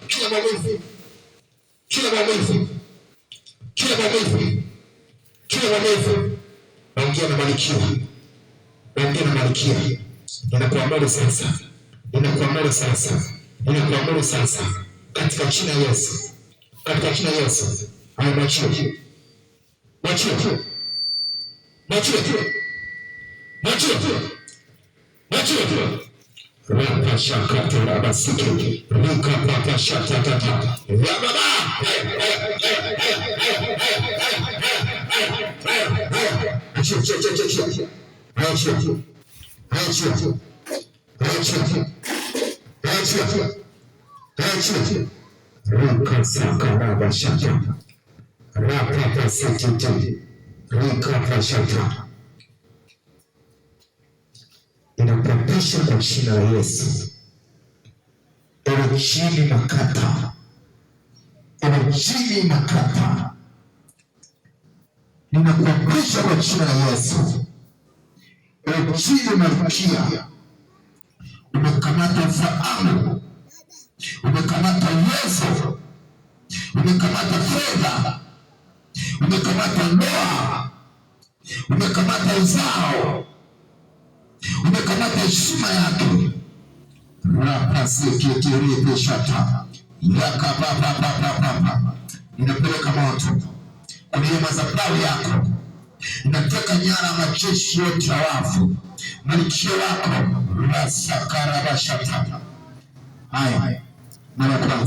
Kila maumivu, kila maumivu, kila maumivu, kila maumivu. Naongea na Malkia, naongea na Malkia. Ninakuamuru sasa, ninakuamuru sasa, ninakuamuru sasa, katika jina la Yesu, katika jina la Yesu. Haya, mwachie, mwachie, mwachie, mwachie, mwachie. Rapa shakata rabasike rika papa shatatata rababa. Achia, achia, achia, achia, achia, achia, achia, achia, achia. Rika saka raba shata rapa pasititi rika pashata. Ninakuapisha kwa jina la Yesu. Ewe jini makata, ewe jini makata, ninakuapisha kwa jina la Yesu. Ewe jini malkia, umekamata fahamu, umekamata uwezo, umekamata fedha, umekamata ndoa, umekamata uzao, umekamata heshima yake. Rapaseketerepeshata yakapapapapapa, ninapeleka moto kwenye madhabahu yako, ninateka nyara majeshi yote ya wafu, malkia wako rasakarabashata. Haya, mara ya kwanza.